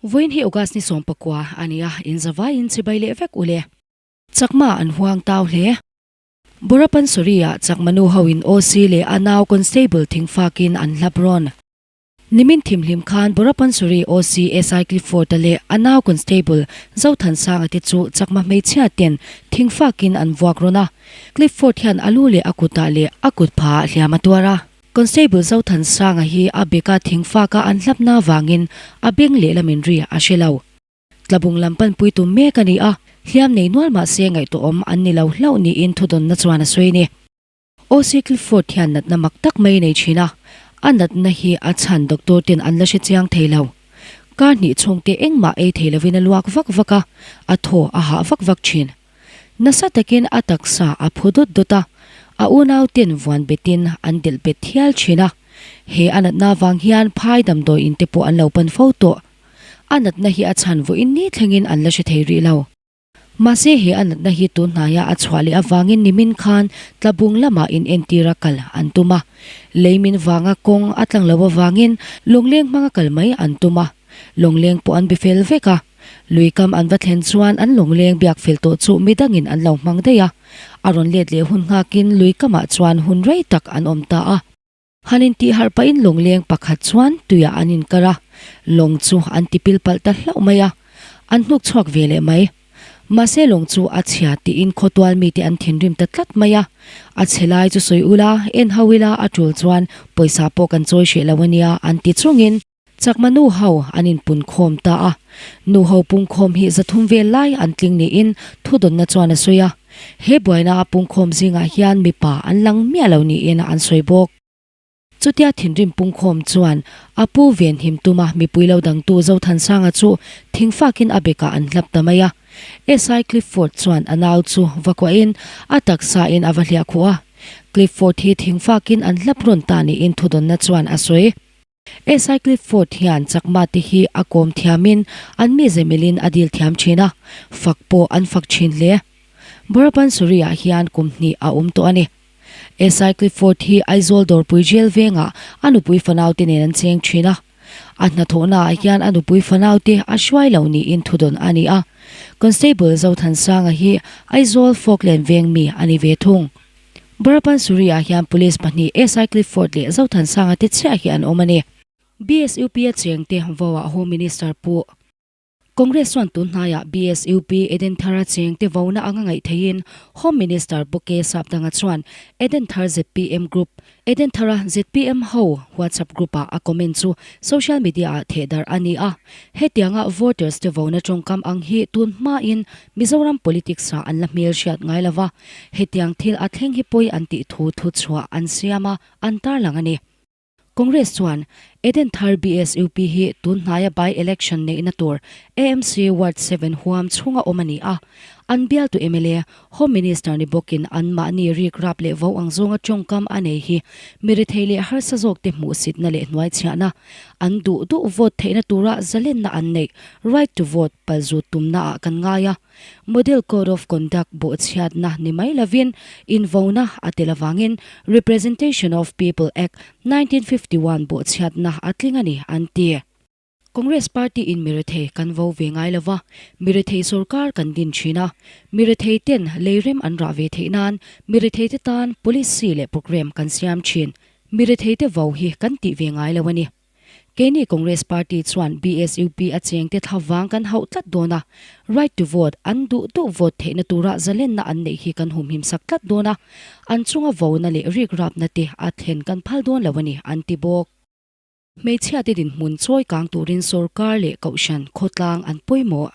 Vawiin hi August ni 19 a ni a, inzavaiin chibai leh vek u le. Chakma an huang tau hle. Borapansuri-ah Chakma nu hoin OC leh a nau Constable thingfakin an hlap rawn. Nimin thimhlim khan Borapansuri OC SI Clifford-a leh a nau Constable Zothansanga te chu Chakma hmeichhia ten thingfakin an vuak rawn a. Clifford hian a lu leh a kutah leh a kutphah hliam a tuar a. Constable Zothansanga hi a beka thingfaka an hlapna vangin a beng lehlamin ri a hre lo. Tlabung lam panpui tum mek a ni a, hliam nei nual mah se ngaihtuahawm an ni lo hlauh niin thudawnna chuan a sawi a ni. OC Clifford hian natna mak tak mai nei thin a, a natna hi a chhan doctor ten an la hre chiang thei lo. Kar hnih chhungte engmah ei thei lovin a luak vak vak a, a thaw a hah vak vak thin. Nasa takin a taksa a phu dawt dawt a, a unauten vuan betin an delh bet thial thin a. He a natna vang hian phai damdawi in te pawh an lo pan fo tawh. A natna hi a chhan vawiin ni thlengin an la hre thei rih lo. Mahse he a natna hi tun hnaia a chhuah leh avangin nimin khan Tlabung lamah inentir a kal an tum a. Leimin vanga kawng a tlang lo avangin Lawngleng hmanga kal mai an tum a. Lawngleng pawh an be fel vek a. Lui kam an va thlen chuan an lawngleng biak fel tawh chu midangin an lo hmang daih a. A rawn let leh hun nghakin lui kamah chuan hun rei tak an awm ta a. Han intih harh pahin lawngleng pakhat chuan tuiah an inkar a, lawng chu an tipil palh ta hlauh mai a. An hnuk chhuak ve leh mai. Mahse lawng chu a chhia tiin khawtual mite an thinrim ta tlat mai a. A chhe lai chu sawi ula, en ho ila a tul chuan pawisa pawh kan chawi hreh lo ania an ti chungin, Chakma nu ho an inpun khawm ta a, nu ho pungkhawm hi 300 vel lai an tling niin thudawnna chuan a sawi a. He buaina a pungkhawm zingah hian mipa an lang miah lo niin an sawi bawk. Chutia thinrim pungkhawm chuan a pu venhim tuma mipui lo dangtu Zothansanga chu thingfakin a bekah an hlap ta mai a. SI Clifford chuan a nau chu va kuahin a taksain a va hliah khuh a. Clifford hi thingfakin an hlap rawn ta niin thudawnna chuan a sawi. SI Clifford hian Chakma te hi a kawm thiamin an mize milin a dil thiam thin a, fak pawh an fak thin hle. Borapansuri-ah hian kum hnih a awm tawh a ni. SI Clifford hi Aizawl Dawrpui Jail vengah a nupui fanaute nen an cheng thin a. A hnathawhnaah hian a nupui fanaute a hruai lo niin thudawn a ni a. Constable Zothansanga hi Aizawl Falkland veng mi a ni ve thung. Borapansuri-ah hian Police pahnih SI Clifford leh Zothansanga te chiah hi an awm a ni. BSUP a chengte voah Home Minister Pu. Congress chuan tun hnaiah BSUP Edenthar-a chengte vona anga ngaih theihin Home Minister Pu K Sapdanga chuan Edenthar zpm Group, Edenthar-a zpm ho WhatsApp group-ah a comment chu social media-ah thehdarh a ni a. Hetianga voters te vona tawngkam ang hi tun hmain Mizoram politics-ah an la hmelhriat ngai lo va, hetiang thil a thleng hi pawi an tih thu thuchhuah an siam a, an tarlang a ni. Congress chuan Edenthar BSUP hi tun hnaia by-election neihna tur AMC Ward 7 huam chhunga awm a ni a, an bialtu mla, Home Minister ni bawkin anmahni rik rap leh vo ang zawnga tawngkam a nei hi mirethei leh harsa zawkte hmuhsitna leh hnuaichhiahna, an duh duh vote theihna tura zalenna an neih, right to vote, palzut tumnaah kan ngai a. Model Code of Conduct bawhchhiatna ni mai lovin invona a tel avangin Representation of People Act, 1951 bawhchhiatna a tling a ni, an ti. Congress Party in mirethei kan vo ve ngai lova, mirethei sorkar kan din thin a. Mirethei ten leirem an rah ve theih nan mirethei te tan policy leh programme kan siam thin. Mirethei te vo hi kan tih ve ngai lo a ni. Keini Congress Party chuan BSUP a chengte thla vang kan hauh tlat dawn a, right to vote an duh duh vote theihna tura zalenna an neih hi kan humhim sak tlat dawn a, an chunga vona leh rikrapna te a thlen kan phal dawn lo a ni, an ti bawk. Hmeichhiate dinhmun chawi kang turin sorkar leh kohhran khawtlang an pawimawh.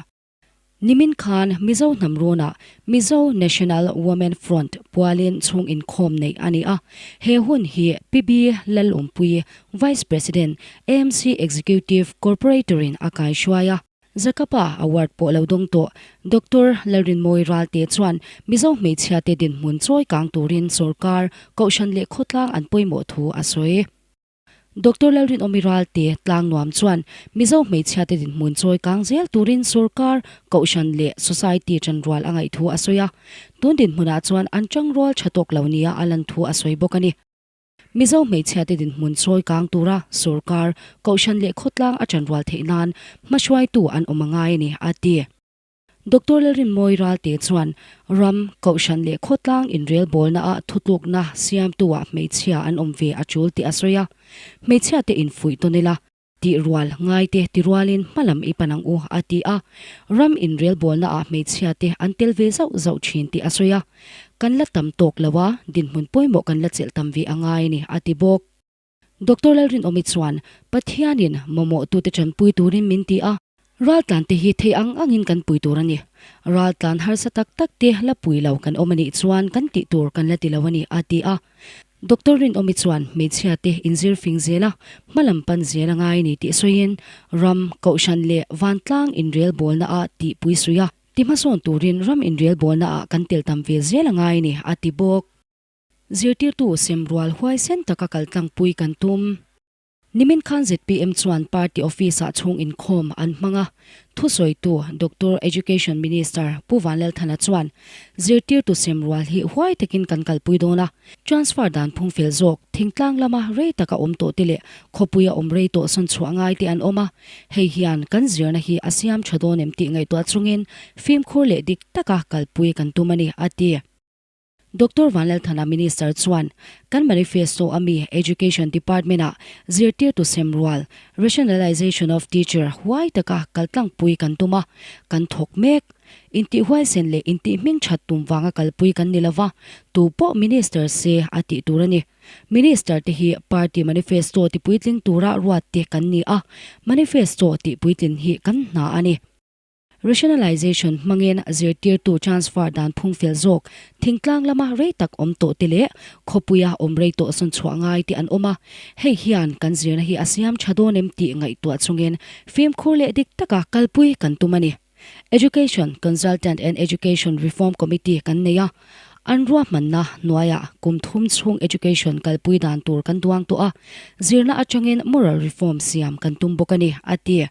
Nimin khan Mizo hnam runah Mizo National Women Front pualin chhung inkhawm neih a ni a. He hun hi Pi B Lalawmpui, Vice President, AMC Executive Corporator-in a kaihruai a. Zakapa Award pawh lo dawng tawh Doctor Lalrinmawi Ralte chuan Mizo hmeichhiate dinhmun chawi kang turin sorkar, kohhran leh khawtlang an pawimawh thu a sawi. Doctor Lalrinawmi Ralte tlang nuam chuan Mizo hmeichhiate dinhmun chawi kang zel turin sorkar, kohhran leh society ṭanrual a ngaih thu a sawi a. Tun dinhmunah chuan an ṭangrual ṭha tawk lo nia a lan thu a sawi bawk a ni. Mizo hmeichhiate dinhmun chawi kang tura sorkar, kohhran leh khawtlang a ṭanrual theih nan hmahruaitu an awm a ngai a ni, a ti. Doctor Lalrinmawi Ralte chuan ram, kohhran leh khawtlang inrelbawlnaah thutlukna siamtuah hmeichhia an awm ve a ṭul tih a sawi a, hmeichhiate infuih tawn ila, Tih rual ngaite ti rualin hmalam i pan ang u, a ti a. Ram inrelbawlnaah hmeichhiate an tel ve zauh zauh thin tih a sawi a. Kan la tam tawk lo a, dinhmun pawimawh kan la chelh tam ve a ngai a ni, a ti bawk. Doctor Lalrinawmi chuan, Pathianin mamawhtute tanpui turin min ti a. Raltlante hi thei ang angin kan pui tur a ni. Raltlan harsa tak tak te la pui lo kan awm a nih chuan kan tih tur kan la ti lo a ni, a ti a. Doctor Rinawmi chuan hmeichhia te inzir fing zel a, hmalam pan zel a ngai a ni tih sawiin ram, kohhran leh vantlang inrelbawlna ah tihpui suih a, ti hmasawn turin ram inrelbawlna ah kan tel tam ve zel a ngai a ni, a ti bawk. Zirtirtu semrual huaisen taka kaltlangpui kan tum. Nimin khan zpm chuan party office-ah chhung inkhawm an hmang a, thusawitu Doctor Education Minister Pu Vanlalthana chuan zirtirtu semrual hi huai takin kan kalpui dawn a, transfer dan phung fel zawk thingtlang lama rei taka awm tawh te leh khawpuia awm rei tawh sawn chhuah ngai te an awm a, hei hian kan zirna hi a siam tha dawn em tih ngaihtuah chungin fimkhur leh dik taka kalpui kan tum a ni, a ti. Doctor Vanlalthana Minister chuan kan manifesto a mi Education Department-ah zirtirtu sem rual, Rationalization of Teacher, huai taka kaltlangpui kan tum a, kan thawk mek. Intihhuaisen leh intihhming that tum vanga kalpui kan ni lova, tu pawh Minister se a tih tur a ni. Minister te hi party manifesto tipuitling tura ruat te kan ni a, manifesto tihpuitlin hi kan hna a ni. Rationalization hmangin zirtirtu transfer dan phung fel zawk, thingtlang lama rei tak awm tawh te leh khawpuia awm rei tawh sawn chhuah ngai te an awm a, hei hian kan zirna hi a siam tha dawn em tih ngaihtuah chungin fimkhur leh dik taka kalpui kan tum a ni. Education Consultant and Education Reform Committee kan nei a, an ruahmanna hnuaiah kum thum chhung education kalpui dan tur kan duang tawh a, zirna atangin moral reform siam kan tum bawk a ni, a ti.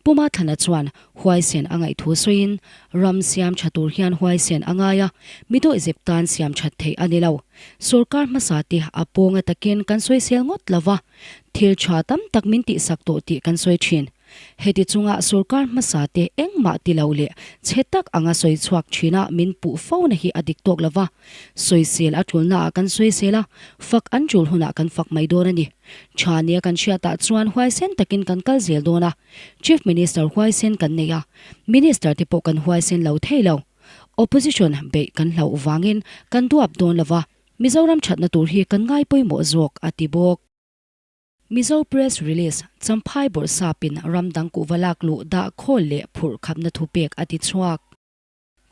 Puma Thlana chuan huaisen a ngaih thu sawiin, Ram siam tha tur hian huaisen a ngai a, mi dawihzep tan siam that theih a ni lo. Sorkar hmasa te a pawnga takin kan sawisel ngawt lo va, thil tha tam tak min tihsak tawh tih kan sawi thin. Heti chunga sorkar hmasa te engmah ti lo leh chhe tak anga sawi chhuak thina min puh fo na hi a dik tawk lo va, sawisel a tulnaah kan sawisel a, fak an tul hunah kan fak mai dawn a ni. Tha nia kan hriatah chuan huaisen takin kan kal zel dawn a, Chief Minister huaisen kan nei a, Minister te pawh kan huaisen lo thei lo. Opposition beih kan hlauh vangin kan duap dawn lo va, Mizoram thatna tur hi kan ngai pawimawh zawk, a ti bawk. Mizo Press Release, Champhai Bawrhsapin ram dang kuhva lak luh dah khawl leh phurh khapna thupek a ti chhuak.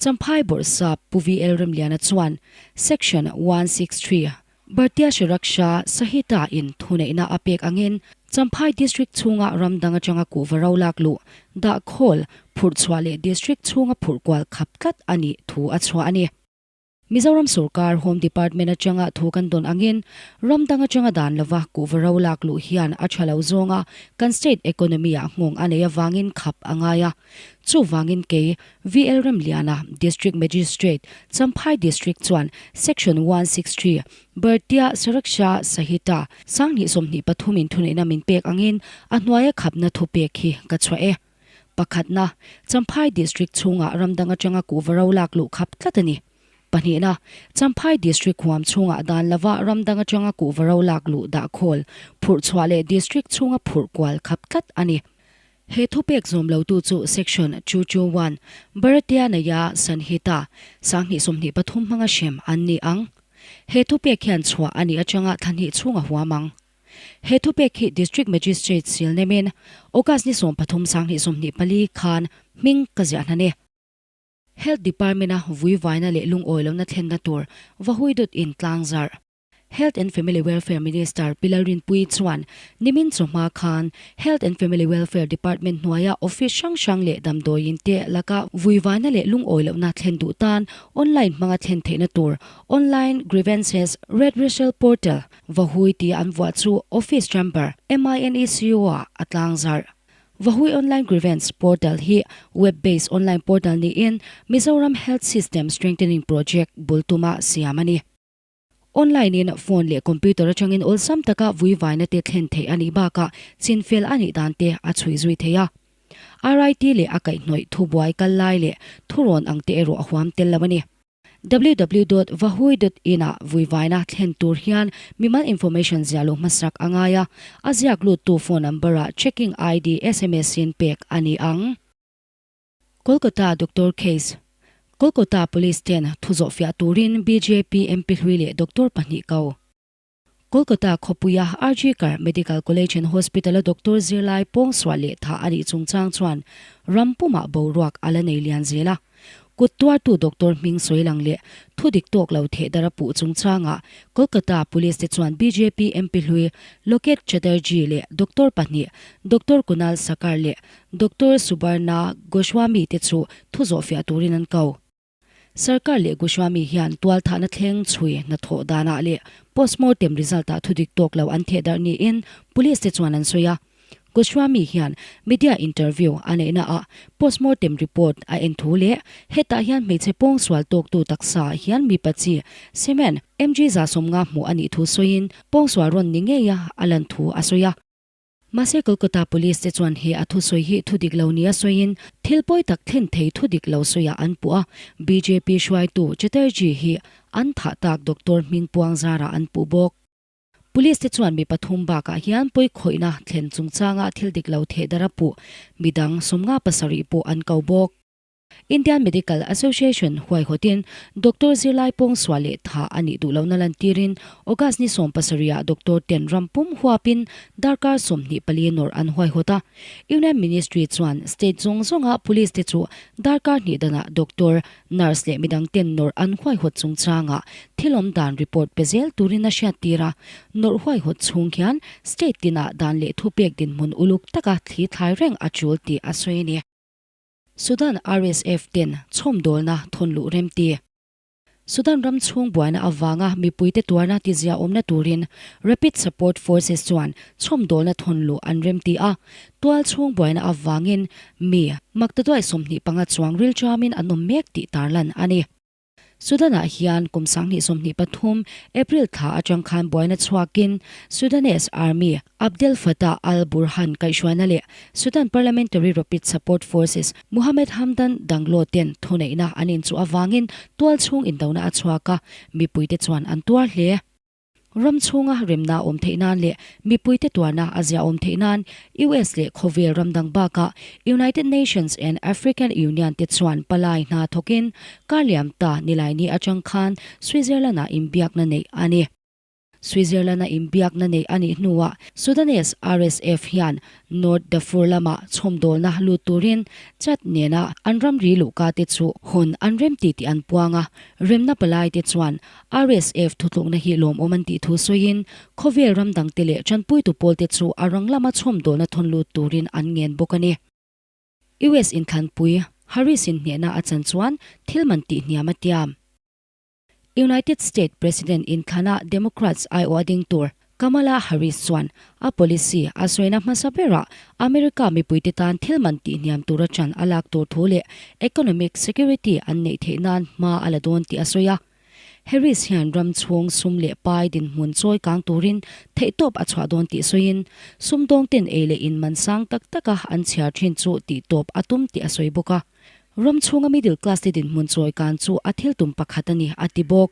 Champhai Bawrhsap Pu VL Remliana chuan Section 163, Bhartiya Suraksha Sahita in thuneihna a pek angin Champhai District chhunga ram dang atanga kuhva ro lak luh, dah khawl, phurh chhuah leh District chhunga phurh kual khap tlat a nih thu a chhuah a ni. Mizoram sorkar Home Department atanga thu kan dawn angin ram dang atanga dan lova kuhva ro lak luh hian a tha lo zawnga kan state economy ah nghawng a nei avangin khap a ngai a. Chuvangin kei VL Remliana, District Magistrate, Champhai District chuan Section 163, Bhartiya Suraksha Sahita, 2023 in thuneihna min pek angin a hnuaia khapna thupek hi ka chhuah e. Pakhatna, Champhai District chhungah ram dang atanga kuhva ro lak luh khap tlat a ni. Pahnihna, Champhai District huam chhungah dan lova ram dang atanga kuhva ro lak luh dahkhawl, phurh chhuah leh District chhunga phurh kual khap tlat a ni. He thupek zawm lotu chu Section 221, Bharatiya Nyaya Sanhita, 2023 hmanga hrem an ni ang. He thupek hian chhuah a nih atanga thla hnih chhung a huam ang. He thupek hi District Magistrate sil nemin August ni 13 2024 khan hming ka ziah hnan e. Health Department-a vuivaina leh lungawilohna thlenna tur Vahuidut in tlangzarh. Health and Family Welfare Minister Pi Lalrinpuii chuan nimin chawhma khan Health and Family Welfare Department hnuaia office hrang hrang leh damdawiin te laka vuivaina leh lungawi lohna thlen duh tan online hmanga thlen theihna tur Online Grievances Redressal Portal Vahui tia an vuah chu Office Chamber, MINECU-ah a tlangzarh. Vahui Online Grievance Portal hi web-based online portal niin Mizoram Health System Strengthening Project bul tuma siam a ni. Online in phone leh computer atangin awlsam taka vuivaina te thlen theih a nih bakah chinfel a nih dan te a chhui zui thei a. RIT leh a kaihhnawih thubuai kal lai leh thurawn ang te erawh a huam tel lo a ni. Www dot vahui dot in ah vuivaina thlen tur hian mimal information ziah luh hmasak a ngai a, a ziak luttu phone number ah checking ID sms in pek a ni ang. Kolkata Doctor Case, Kolkata Police ten thu zawhfiah turin bjp MP hlui leh doctor pahnih ko. Kolkata khawpuia RG Kar Medical College and Hospital-a doctor zirlai pawngsual leh thah a nih chungchang chuan ram pumah boruak a la nei lian zel a. Kut tuartu doctor hming sawi lang leh thu dik tawk lo theh dar a puh chungchangah Kolkata Police te chuan bjp MP hlui Loket Chatterjee leh doctor pahnih Doctor Kunal Sarkar leh Doctor Subarna Goswami te chu thu zawhfiah turin an ko. Sarkar leh Goswami hian tualthahna thleng chhui hnathawh danah leh postmortem result-ah thudik tawk lo an thehdarh niin police te chuan an sawi a. Goswami hian media interview a neihnaah postmortem report a en thu leh hetah hian hmeichhe pawngsual tawktu taksa hian mipa chi semen mg 150 hmuh a nih thu sawiin pawngsual rawn ni ngeia a lan thu a sawi a. Mahse Kolkata Police te chuan he a thusawi hi thu dik lo nia sawiin thil pawi tak thlen thei thu dik lo sawiah an puh a, bjp hruaitu Chatterjee hi an thah tak Doctor hming puang zarah an puh bawk. Police te chuan mi pathum bakah hian pawi khawihna thlen chungchanga thil dik lo theh dar a puh midang 57 pawh an ko bawk. Indian Medical Association huaihawtin Doctor zirlai pawngsual leh tha a nih duh lohna lantirin August ni 17 ah doctor ten ram pum huapin darkar 24 nawrh an huaihawt a. Union Ministry chuan state zawng zawnga police te chu darkar hnih danah doctor, nurse leh midang ten nawrh an huaihawt chungchangah thil awm dan report pe zel turin a hriattir a. Nawrh huaihawt chhung hian state tinah dan leh thupek dinhmun uluk taka thli thlai reng a tul tih a sawi a ni. Sudan RSF ten chhawmdawlna thawn luh remti. Sudan ram chhung buaina avanga mipuite tuarna tizia awmna turin Rapid Support Forces chuan chhawmdawlna thawn luh an remti a, tual chhung buaina avangin mi maktaduai 25 chuang rilṭamin an awm mek tih tarlan a ni. Sudan-ah hian kum 2023 April thla atang khan buaina chhuakin Sudanese Army Abdel Fattah al-Burhan kaihhruaina leh Sudan Parliamentary Rapid Support Forces Mohamed Hamdan Daglo ten thuneihna an inchuh avangin tualchhung indona a chhuak a, mipuite chuan an tuar hle. Ram chhunga remna awm theih nan leh mipuite tuarna a ziahawm theih nan US leh khawvel ram dang bakah United Nations and African Union te chuan palai hna thawkin kar liam ta Nilaini atang khan Switzerland-ah inbiakna neih a ni. Switzerland-a inbiakna neih a nih hnuah Sudanese RSF hian North Darfur lama chhawmdawlna lut turin Chad nena an ramri luhka te chu hawn an remti tih an puang a, remna palai te chuan RSF thutlukna hi lawmawm an tih thu sawiin khawvel ram dangte leh tanpuitu pawlte chu a rang lama chhawmdawlna thawn lut turin an ngen bawk a ni. US inthlanpui Harris-in hnehna a chan chuan thil man tih hniam a tiam. United State President inthlanah Democrats aiawh a ding tur Kamala Harris chuan a policy a sawina hmasa berah America mipuite tan thil man tihhniam tura ṭan a lak tur thu leh economic security an neih theih nan hma a la dawn tih a sawi a. Harris hian ram chhung sum leh pai dinhmun chawi kang turin theihtawp a chhuah dawn tih sawiin sumdawngten ei leh in man sang tak taka an chhiar ṭhin chu tihtawp a tum tih a sawi bawk a. Ram chhunga middle class te dinhmun chawi kan chu a thil tum pakhat a ni, a ti bawk.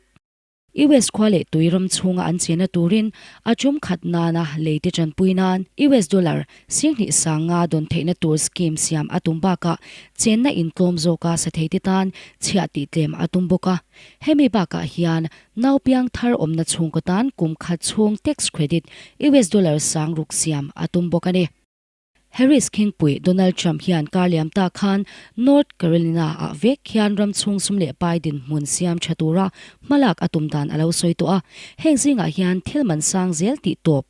US khua leh tui ram chhunga an chenna turin a tum khat nana lei te tanpui nan US dollar 2500 dawn theihna tur scheme siam a tum bakah chenna intlawm zawka sa thei te tan chhiah tih tlem a tum bawk a. Hemi bakah hian nau piang thar awmna chhungkaw tan kum khat chhung tax credit US dollar 6000 siam a tum bawk a ni. Harris khingpui Donald Trump hian kar liam ta khan North Carolina ah vek hian ram chhung sum leh pai dinhmun siam tha tura hmalak a tum dan a lo sawi tawh a. Heng zingah hian thil man sang zel tih tawp,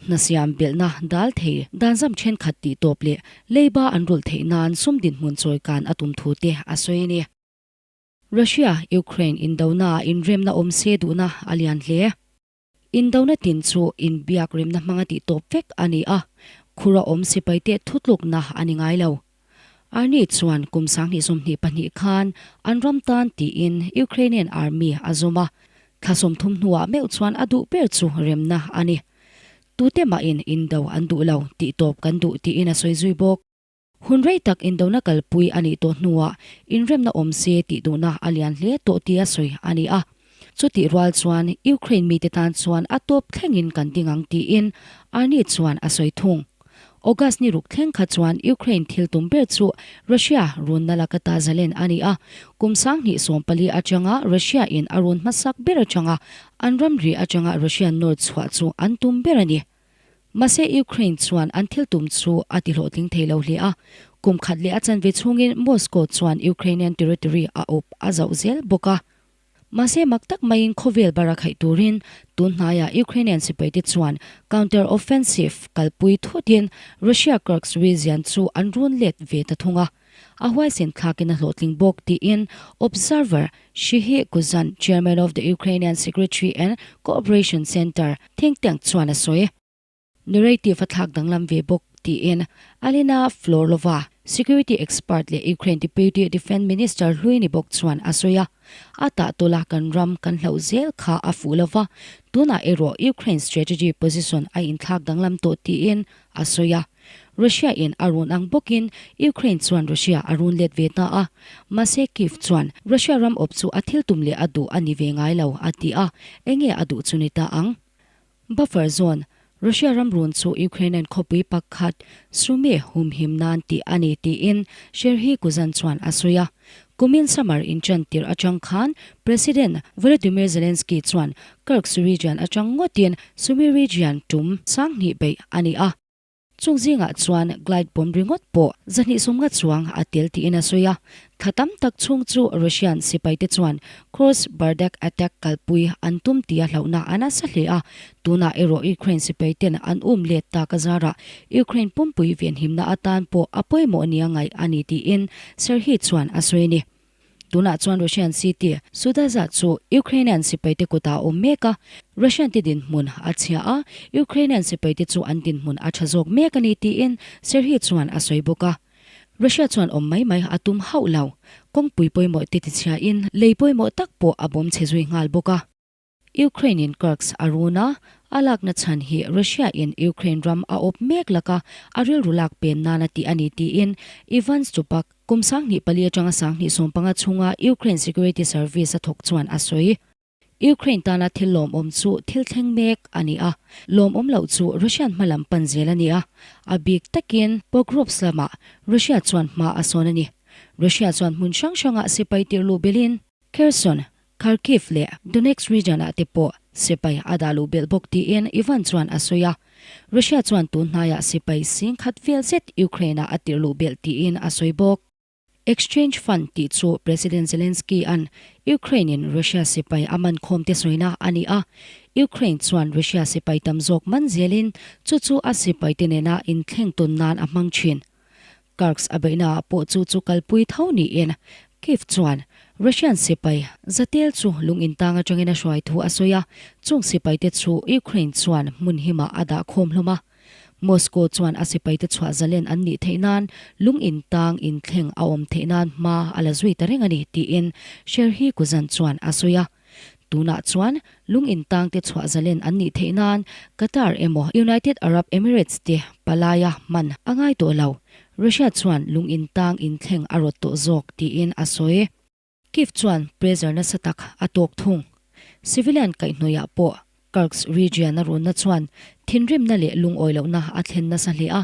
hna siam belhna dal thei, dan zam thenkhat tih tawp leh leiba an rulh theih nan sum dinhmun chawi kan a tum thu te a sawi a ni. Russia, Ukraine indona ah inremna awm se duhna a lian hle. Indona tin chu inbiak remna hmanga tih tawp vek a ni a, khura awm sipaite thutlukna a ni ngai lo. Arnie chuan kum 2022 khan an ram tan tiin Ukrainian Army a zawm a. Thla 30 hnuah meuh chuan a duh ber chu remna a ni. Tute mahin indo an duh lo tih tawp kan duh tiin a sawi zui bawk. Hun rei tak indona kalpui a nih tawh hnuah inremna awm se tih duhna a lian hle tawh tia sawi a ni a. Chutih rual chuan Ukraine mite tan chuan a tawp thlengin kan ding ang tiin Arnie chuan a sawi thung. August ni ruk thleng kha chuan Ukraine thil tum ber chu Russia runna laka ta zalen a ni a, kum 2014 atanga Russia in a run hmasak ber atanga an ramri atanga Russia nawr chhuah chu an tum ber a ni. Mahse Ukraine chuan an thil tum chu a ti hlawhtling thei lo hle a, kum khat leh a chanve chhungin Moscow chuan Ukrainian territory a awp a zauh zel bawk a. Mahse mak tak maiin khawvel bara khaih turin tun hnaiah Ukrainian sipaite chuan counter offensive kalpui thutin Russia Kursk region chu an run let ve ta thung a, a huaisen thlakin a hlawhtling bawk tiin Observer Shihi Kuzan, Chairman of the Ukrainian Secretary and Cooperation Center think tank chuan a sawi. Narrative a thlak danglam ve bawk tiin Alina Florlova, security expert leh Ukraine Deputy Defence Minister hlui ni bawk chuan a sawi a. A tah tawla kan ram kan hlauh zel kha a fuh lova, tunah erawh Ukraine strategy position a inthlak danglam tawh tiin a sawi a. Russia in a run ang bawkin Ukraine chuan Russia a run let ve ta a, mahse Kyiv chuan Russia ram awp chu a thil tum leh a duh a ni ve ngai lo a ti a, enge a duh chu ni ta ang? Buffer zone, Russia ram run chu Ukrainian khawpui pakhat Sumy humhim nan tih a ni tiin Serhiy Kuzan chuan a sawi a. Kumin summer inṭan tirh aṭang khan President Volodymyr Zelensky chuan Kursk region aṭang ngawtin Sumy region tum 2000 beih a ni a. Chung zingah chuan glide bomb ringawt pawh 250 chuang a tel tiin a sawi a. Thla tam tak chhung chu Russian sipaite chuan cross border attack kalpui an tum tia hlauhna a nasa hle a. Tunah erawh Ukraine sipaiten an um let tak a zarah Ukraine pumpui venhimna atan pawh a pawimawh nia ngaih a ni tiin Serhiy chuan a sawi a ni. Tunah chuan Russian city Sudaza chu Ukrainian sipaite kutah a awm mek a, Russian te dinhmun a chhia a, Ukrainian sipaite chu an dinhmun a tha zawk mek a ni tiin Serhiy chuan a sawi bawk a. Russia chuan awm mai mai a tum hauh lo. Kawngpui pawimawh te tichhiain lei pawimawh tak pawh a bawm chhe zui nghal bawk a. Ukraine in Kursk a run a, a lakna chhan hi Russia in Ukraine ram a awp mek laka a rilru lak pen nan a tih a ni tiin Ivan Stupak, kum 24 atanga 2015 chhunga Ukraine Security Service a thawk chuan a sawi. Ukraine tana thil lawmawm chu thil thleng mek a ni a, lawmawm loh chu Russian hma lam pan zel a ni a, a bik takin Pokrovsk lamah Russia chuan hma a sawn a ni. Russia chuan hmun hrang hrangah sipai tirh luh belhin Kherson, Kharkiv leh Donetsk region ah te pawh sipai a dah luh belh bawk tiin Ivan chuan a sawi a. Russia chuan tun hnaiah sipai sing khat vel zet Ukraine ah a tirh luh belh tiin a sawi bawk. Exchange Fund tih chu President Zelensky an Ukraine in Russia sipai a man khawm te sawina a ni a. Ukraine chuan Russia sipai tam zawk man zelin chu chu a sipai te nena inthleng tawn nan a hmang thin. Kursk a beihnaah pawh chu chu kalpui tho niin Kyiv chuan Russian sipai zatel chu lung intang atangin a hruai thu a sawi a, chung sipaite chu Ukraine chuan hmun himah a dah khawm hlawm a. Moscow chuan a sipaite chhuah zalen an nih theih nan lung intang inthleng a awm theih nan hma a la zui ta reng a ni tiin Serhiy Kuzan chuan a sawi a. Tunah chuan lung intangte chhuah zalen an nih theih nan Qatar emaw United Arab Emirates te palaia hman a ngai tawh lo. Russia chuan lung intang inthleng a rawt tawh zawk tiin a sawi. Kyiv chuan pressure nasa tak a tawk thung. Civilian kaihhnawihah pawh Kursk region a runna chuan thinrimna leh lungawi lohna a thlen nasa hle a.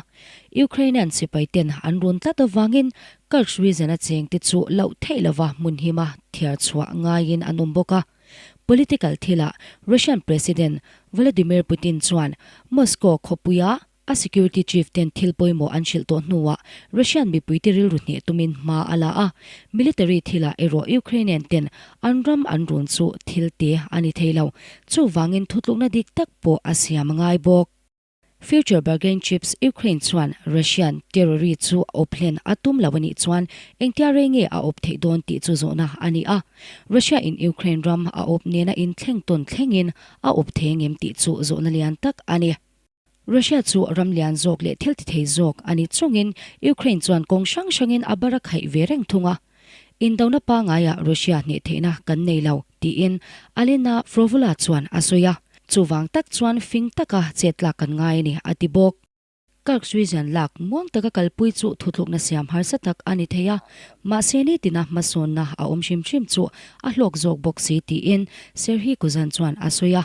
Ukrainian sipaiten an run tlat avangin Kursk region a chengte chu loh theih lova hmun hima thiar chhuah ngaiin an awm bawk a. Political thilah Russian President Vladimir Putin chuan Moscow khawpuia A security chief ten thil pawimawh an hrilh tawh hnuah Russian mipuite rilru hneh tumin hma a la a, military thilah erawh Ukrainian ten an ram an run chu thil te a ni thei lo. Chuvangin thutlukna dik tak pawh a siam a ngai bawk. Future bargain chips Ukraine chuan Russian terrori chu a awp hlen a tum lo a nih chuan engtia rei nge a awp theih dawn tih chu zawhna a ni a. Russia in Ukraine ram a awp nena inthleng tawn thlengin a awp thei ngem tih chu zawhna lian tak a ni. Russia chu ram lian zawk leh thil ti thei zawk a ni chungin Ukraine chuan kawng hrang hrangin a bar a khaih ve reng thung a. Indona pangaiah Russia hneh theihna kan nei lo tiin Alena Frovola chuan a sawi a. Chuvang tak chuan fing taka chet tlak kan ngai a ni, a ti bawk. Kirk Region lak muang taka kalpui chu thutlukna siam harsa tak a ni thei a, mahse nitina hmasawnna a awm hrim hrim chu a hlawk zawk bawk si tiin Serhii Kuzan chuan a sawi a.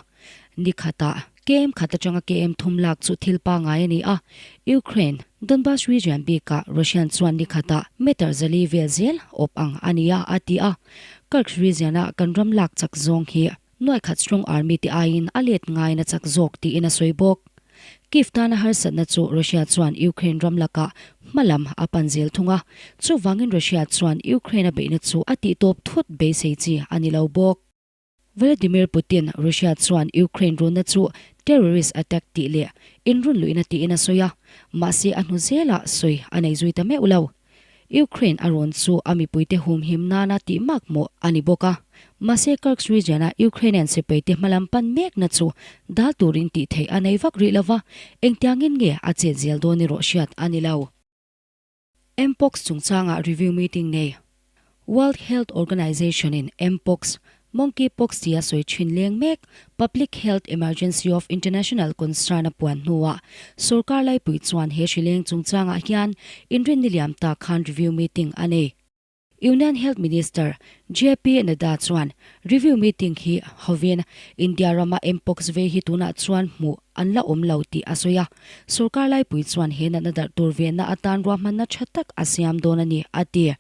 Ni khatah KM khat atanga KM thum lak chu thil pangai a ni a, Ukraine, Donbas Region bikah Russian chuan ni khatah meter zali vel zel awp ang a ni a, a ti a. Kirk Region-a kan ram lak chak zawng hi Nuai khat Strong Army te aiin a let ngaiin a chak zawk tiin a sawi bawk. Kyiv tana harsatna chu Russia chuan Ukraine ram lakah hma lam a pan zel thung a, chuvangin Russia chuan Ukraine a beihna chu a tihtawp thut beisei chi a ni lo bawk. Vladimir Putin Russia chuan Ukraine runna chu terrorist attack tih leh inrunluihna tiin a sawi a, mahse a hnu zelah sawi a nei zui ta meuh lo. Ukraine a rawn chu a mipuite humhim nana tih mak mawh a ni bawk a. Mahse Kursk region-a Ukrainian sipaite hmalam pan mekna chu dal turin tih theih a nei vak rih lova, engtiangin nge a chet zel dawn erawh hriat a ni lo. Mpox chungchanga review meeting nei World Health Organization-in Mpox, Monkeypox tia sawi thin leng mek, Public Health Emergency of International Concern a puan hnuah sorkar laipui chuan he hri leng chungchangah hian inrinni liam ta khan review meeting a nei. Union Health Minister JP Nadda chuan review meeting hi hovin India rama Mpox vei hi tunah chuan hmuh an la awm lo tih a sawi a, sorkar laipui chuan he natna darh tur venna atan ruahmanna tha tak a siam dawn a ni, a ti.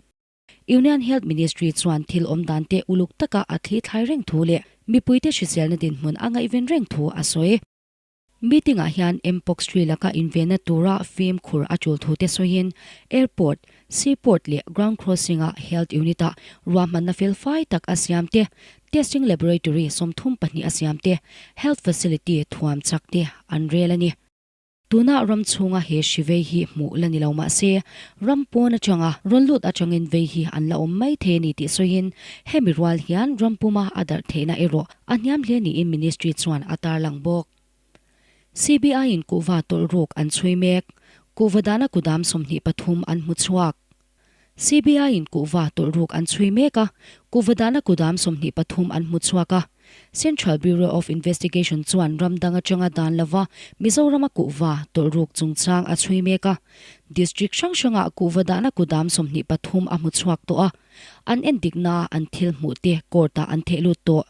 Union Health Ministry chuan thil awm dan te uluk taka a thli thlai reng thu leh mipuite hriselna dinhmun a ngaihven reng thu a sawi. Meeting-ah hian Mpox hri laka invenna tura fimkhur a tul thu te sawiin Airport, Seaport leh Ground Crossing-a Health Unit-a ruahmanna felfai tak a siam te, Testing Laboratory 32 a siam te, Health Facility thuam chak te an rel a ni. Tuna ram chhunga he hri vei hi hmuh la ni lo mah se, ram pawn atanga rawn lut atangin vei hi an la awm mai thei a ni tih sawiin, hemi rual hian ram puma a darh theihna erawh a hniam hle niin Ministry chuan a tarlang bawk. CBI-in kuhva tawlh ruk an chhui mek, kuhva dana kudam 23 an hmu chhuak. CBI-in kuhva tawlh ruk an chhui mek a, kuhva dahna kudam 23 an hmu chhuak a. Central Bureau of Investigation chuan ram dang atanga dan lova Mizorama kuhva tawlh ruk chungchang a chhui mek a. District hrang hrangah kuhva dahna kudam 23 a hmu chhuak tawh a, an endikna an thil hmuh te court-ah an theh lut tawh.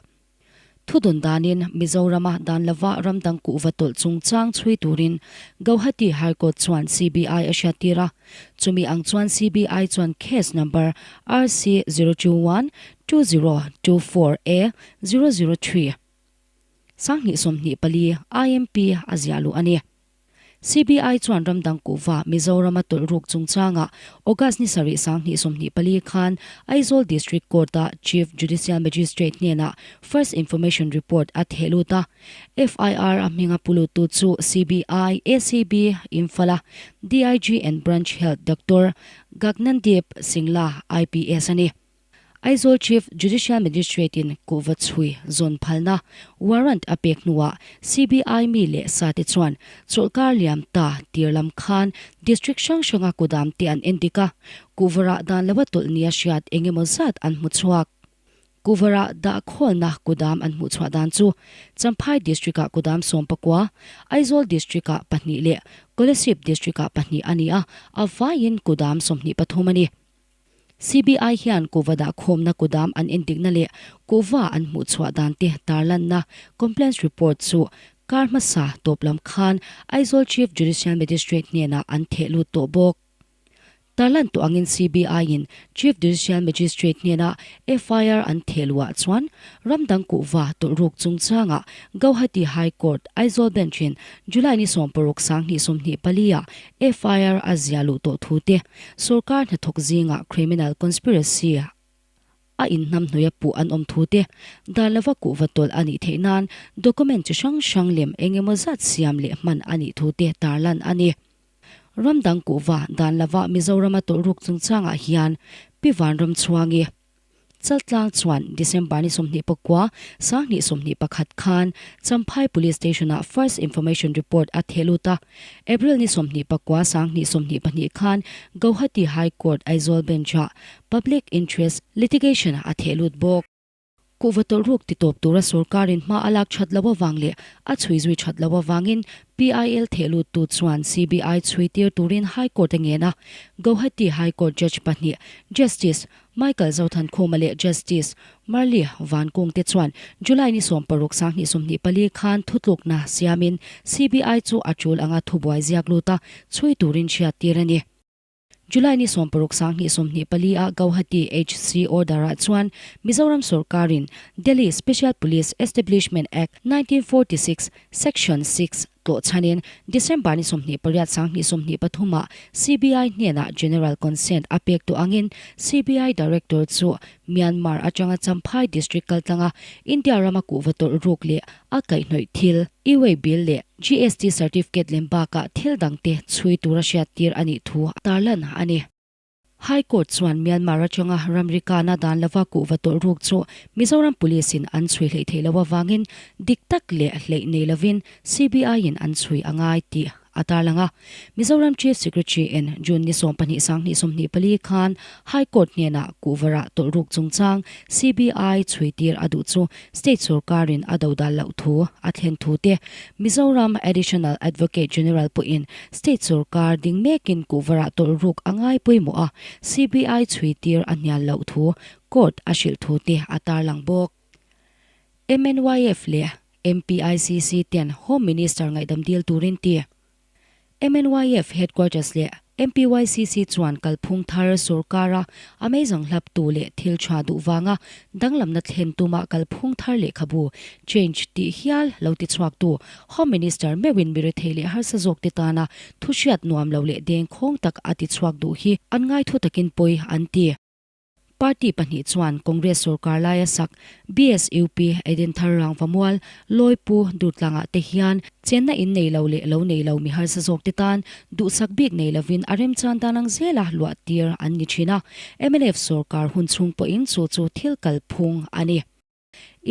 Thudun danin Mizorama dan lova ramdang kuhva tawlh chungchang chhui turin Gauhati High Court chuan CBI a hriattir a. Chumi ang chuan CBI chuan case number RC 021 2024 A 003 2024 IMP a ziah luh a ni. CBI chuan ramdang kuhva Mizorama tawlh ruk chungchangah August ni sarih 2024 khan Aizawl District Court-a Chief Judicial Magistrate hnenah First Information Report a theh lut a. FIR a hminga pu luttu chu CBI, ACB, Imphal-a DIG and Branch Health Doctor Gagnandeep Singla, IPS a ni. Aizawl Chief Judicial Magistrate-in kuhva chhui zawn phalna warrant a pek hnuah CBI mi leh sate chuan chawlhkar liam ta tir lam khan district hrang hranga kudam te an endik a, kuhva rah dan loa tawlh nia hriat eng emaw zat an hmu chhuak. Kuhva rah dah khawlna kudam an hmuh chhuah dan chu Champhai District-ah kudam 19, Aizawl District-ah pahnih leh Kolasib District-ah pahnih a ni a, a vaiin kudam 23 a ni. CBI hian kuhva dahkhawmna kudam an endikna leh kuhva an hmuhchhuah dan te tarlanna complaints report chu kar hmasa tawp lam khan Aizawl Chief Judicial Magistrate hnenah an theh lut tawh bawk. Tarlan tawh angin CBI-in Chief Judicial Magistrate hnena FIR an theh luhah chuan ramdang kuhva tawlh ruk chungchangah Gauhati High Court, Aizawl Bench-in July ni 16 2024 ah FIR a ziah luh tawh thu te, sorkar hnathawk zingah criminal conspiracy a inhnamhnawih a puh an awm thu te, dan lova kuhva tawlh a nih theih nan document chi hrang hrang lem eng emaw zat siam leh hman a nih thu te tarlan a ni. Ramdang kuhva dan lova Mizorama tawlh ruk chungchangah hian Pi Vanramchhuangi, Chaltlang chuan December ni 29, 2021 khan Champhai Police Station-ah First Information Report a theh lut a. April ni 29, 2022 khan Gauhati High Court Aizawl Bench-ah Public Interest Litigation a theh lut bawk. Kuhva tawlh ruk titawp tura sorkarin hma a lak that loh avang leh a chhui zui that loh avangin PIL thehluttu chuan CBI chhui tir turin High Court a ngen a. Gauhati High Court Judge pahnih Justice Michael Zothankhuma leh Justice Marli Vankung te chuan July ni 16 2024 khan thutlukna siamin CBI chu a tul anga thubuai ziak lut a chhui turin hriattir a ni. July ni 16 2024 a Gauhati HC order ah chuan Mizoram sorkarin Delhi Special Police Establishment Act 1946 Section 6 tlawh chhanin December ni 28 2023 ah CBI hnenah General Consent a pek tawh angin CBI Director chu Myanmar atanga Champhai District kaltlanga India rama kuhva tawlh ruk leh a kaihhnawih thil, E-way bill leh GST certificate lem bakah thil dangte chhui tura hriattir a nih thu tarlan a ni. High Court chuan Myanmar atanga ramri kana dan lova kuhva tawlh ruk chu Mizoram Police in an chhui hleih theih loh avangin dik tak leh hleih nei lovin CBI in an chhui a ngai tih a tarlang a. Mizoram Chief Secretary in June ni 12 2024 khan High Court hnenah kuhvarah tawlh ruk chungchang CBI chhuitir a duh chu State sorkarin a dodal loh thu a thlen thu te Mizoram Additional Advocate General pawhin State sorkar ding mekin kuhvarah tawlh ruk a ngai pawimawh a, CBI chhuitir a hnial loh thu Court a hrilh thu te a tarlang bawk. MNYF leh MPICC ten Home Minister ngaihdam dil turin ti. MNYF Headquarters leh MPYCC chuan kalphung thar sorkara a meizang hlaptu leh thil tha duh vanga danglamna thlen tuma kalphung thar lehkhabu change tih hial lo ti chhuaktu Home Minister meuhin mi rethei leh harsa zawkte tana thu hriat nuam lo leh dengkhawng tak a ti chhuak duh hi an ngaithu takin pawi an ti. Party pahnih chuan Congress sorkar laia sak BSUP Edenthar Rangvamual, Lawipu, Durtlangah te hian chenna in nei lo leh lo nei lo mi harsa zawkte tan duhsak bik nei lovin a remchan dan ang zela luah tir an ni thin a, mnf sorkar hun chhung pawhin chu chu thil kalphung a ni.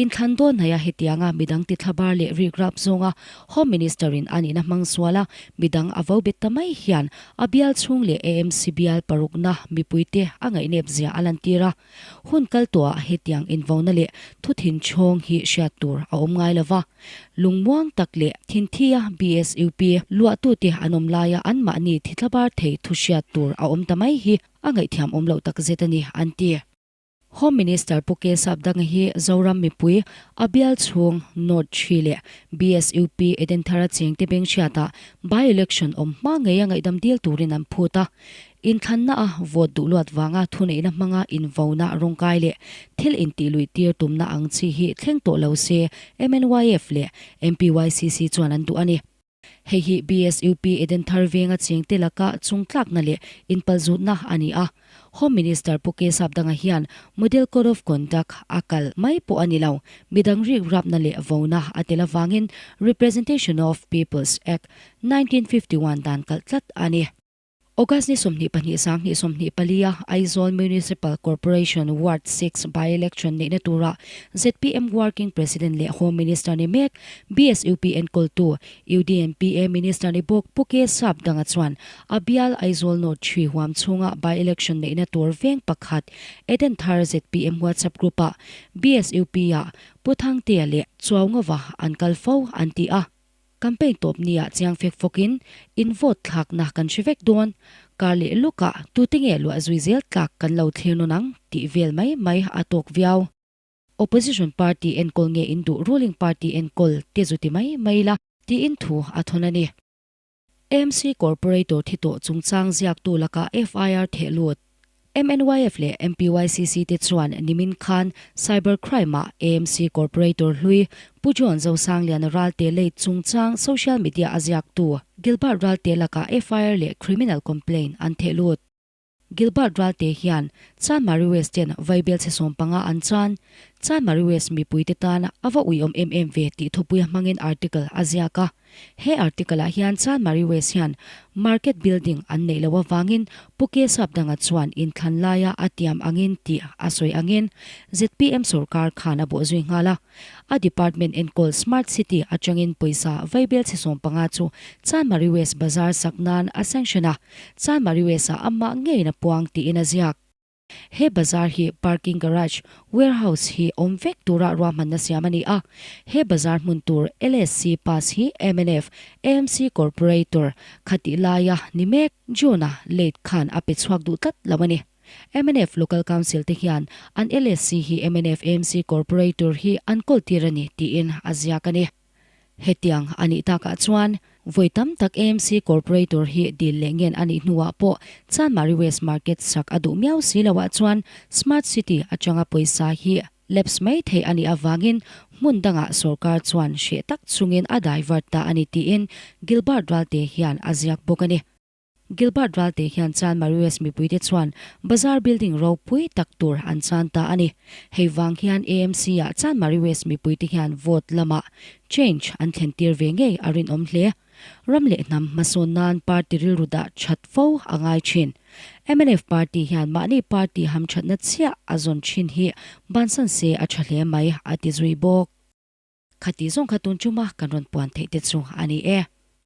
Inthlan dawn hnaia hetianga midang tithlabar leh rikrap zawnga Home Minister-in a nihna hmang sual a, midang a vo bet ta mai hian a bial chhung leh AMC bial parukna mipuite a ngaihnep zia a lantir a. Hun kal tawhah hetiang invona leh thuthin chhawng hi hriat tur a awm ngai lova. Lungmuang tak leh thinthia BSUP luahtute an awm laia anmahni tithlabar thei thu hriat tur a awm ta mai hi a ngaihthiam awm loh takzet a ni, an ti. Home Minister Pu K Sapdanga hi Zoram mipui, a bial chhung North Tree leh BSUP Edenthara chengte beng hriatah by-election awm hma ngeia ngaihdam dil turin an phut a. Inthlanna a vote duh luat vanga thuneihna hmanga invona rawngkai leh thil intih luih tir tumna ang chi hi thleng tawh lo se MNYF leh MPYCC chuan an duh a ni. Hei hi BSUP Edenthar venga chengte laka chungtlakna leh inpalzutna a ni a. Home Minister Pu K Sapdanga hian Model Code of Conduct a kalh mai pawh a ni lo, midang rikrapna leh vona a tel avangin Representation of Peoples Act, 1951 dan kalh tlat a ni. August ni 22 2024 a Aizawl Municipal Corporation Ward 6 by-election neihna tura zpm Working President leh Home Minister ni mek BSUP enkawltu UDNPA Minister ni bawk Pu K Sapdanga chuan a bial Aizawl North 3 huam chhunga by-election neihna tur veng pakhat Edenthar zpm WhatsApp group-ah BSUP-ah Pu Thangtea leh Chuaungova an kal fo an ti a. Campaign tawp nia chiang fek fawkin in vote thlakna kan hre vek dawn. Kar leh lawkah tute nge luah zui zel tlak kan lo thlir nawn ang tih vel mai mai a tawk viau. Opposition party enkawl nge in duh ruling party enkawl te zu ti mai mai la tiin thu a thawn a ni. AMC Corporator thi tawh chungchang ziaktu lakah FIR theh lut. MNYF leh MPYCC te chuan nimin khan Cyber Crime-ah AMC Corporator hlui Pu John Zosangliana Ralte lei chungchang social media a ziaktu Gilbert Ralte lakah FIR leh criminal complaint an theh lut. Gilbert Ralte hian Chanmari West ten vaibel chhe 15 an chan. Chanmari West mipuite tan a va uiawm em em ve tih thupuia hmangin article a ziak a. He article-ah hian Chanmari West hian market building an neih loh avangin Pu K Sapdanga chuan inthlan laia a tiam angin tih a sawi angin zpm sorkar khan a bawhzui nghal a. A department enkawl Smart City atangin pawisa vaibel chhe 15 chu Chanmari West bazar sak nan a sanction a, Chanmari West-ah amah ngeiin a puang tiin a ziak. He bazar hi parking garage, warehouse hi awm vek tura ruahmanna siam a ni a. He bazar hmun tur LSC pass hi mnf, AMC Corporator khatih laia ni mek June-a late khan a pe chhuak duh tlat lo a ni. Mnf Local Council te hian an LSC hi mnf, AMC Corporator hi an kawl tir a ni tiin a ziak a ni. Hetiang a nih takah chuan vawi tam tak AMC Corporator hi dil leh ngen a nih hnuah pawh Chanmari West Market sak a duh miau si loah chuan Smart City atanga pawisa hi lapse mai theih a nih avangin hmun dangah sorkar chuan hreh tak chungin a divert ta a ni tiin Gilbert Ralte hian a ziak bawk a ni. Gilbert Ralte hian Chanmari West mipuite chuan bazar building ropui tak tur an chan ta a ni. Hei vang hian AMC-ah Chanmari West mipuite hian vote lamah change an thlen tir ve ngei a rinawm hle. Ram leh hnam hmasawn nan party rilru dah that fo a ngai thin. Mnf party hian mahni party hamthatna chiah a zawn thin hi bansan se a tha hle mai a ti zui bawk. Khati zawng kha tun chuma kan rawn puan theih te chu a ni e.